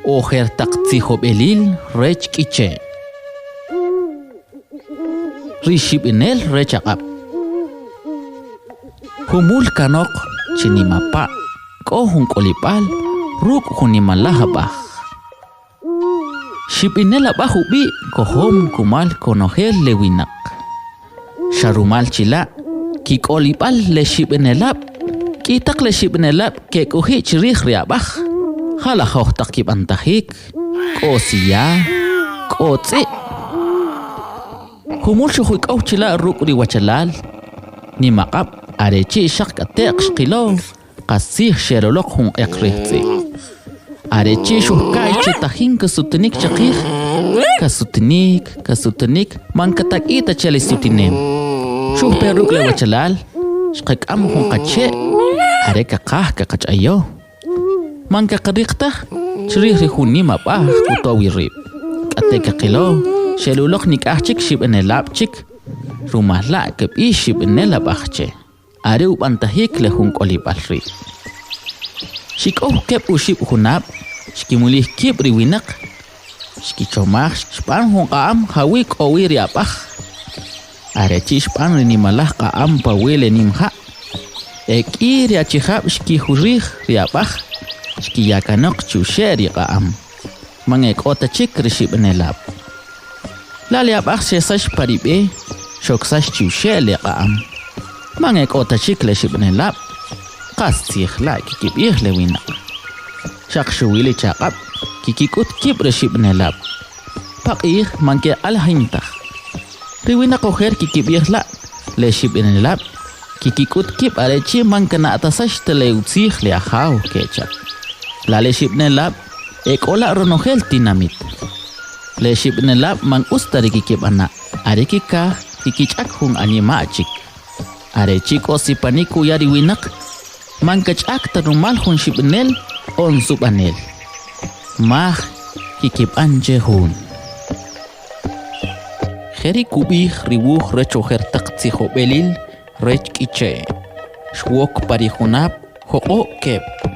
Ojer taq tzijob'elil rech K'iche'. Ri xib'inel rech aq'ab'. Jumul kanoq chi nimapa' k'o jun k'olib'al ruk' jun nimalaj ab'aj. Xib'inel ab'aj ub'i' kojom kumal konojel le winaq. Xa rumal chila' kik'olib'al le xib'inelab', k'i taq le xib'inelab' kek'uji' chrij ri ab'aj, jalajoj taq kib'antajik, k'o siya, k'o tz'i'. Jumul xujik'ow chila' ruk' ri wachalal, nimaq'ab' are chi' xaq k'ate'q xqilo Qastzij xe'l uloq jun q'eq rij tz'i'. Are chi' xujka'y che tajin kasutinik chaqij, kasutinik, kasutinik, man katak'i' ta che le sutinem. Xujpe ruk' le wachalal, xqak'am jun qache' are kaqaj kaqach'ayo. Man kaqariq taj chrij ri jun nim ab'aj kuto' wi rib'. K'ate' kaqilo xe'l uloq nik'aj chik xib'inelab' chik, rumal la' kb'ix xib'inel ab'aj che. Are ub'antajik le jun k'olib'al ri'. Xik'ow keb' oxib' junab', xkimulij kib' ri winaq, xkichomaj xb'an jun q'a'm jawi' k'o wi ri ab'aj. Are chi' xb'an ri nimalaj q'a'm pa uwi' le nim ja', e k'i ri achijab' xkijurij ri ab'aj, xkiya kanoq chuxe' ri q'a'm. Man e k'o ta chik ri xib'inelab'. La' le ab'aj xesax pa ri b'e, xoksax chuxe' le q'a'm. Man e k'o ta chik le xib'inelab', qas tzij la' kikib'ij le winaq. Xaq xuwi le chaq'ab' kikik'ut kib' ri xib'inelab'. Paq'ij man keq'alajin taj. Ri winaq ojer kikib'ij la' le xib'inelab' kikik'ut kib' are chi' man kana'tasax ta le utzij le Ajaw, kecha'. La' le xib'inelab' e k'o la' ronojel tinamit. Le xib'inelab' man utz ta ri kikib'ana', are kikaj kikich'ak jun anima' chik. Are chi' k'o sipanik kuya ri winaq, man kach'ak ta rumal jun xib'inel on sub'anel. Maj kikib'an che jun. Jeri' kub'ij ri wuj rech ojer taq tzijob'elil rech K'iche', xwok pa ri junab' joq'o' keb'.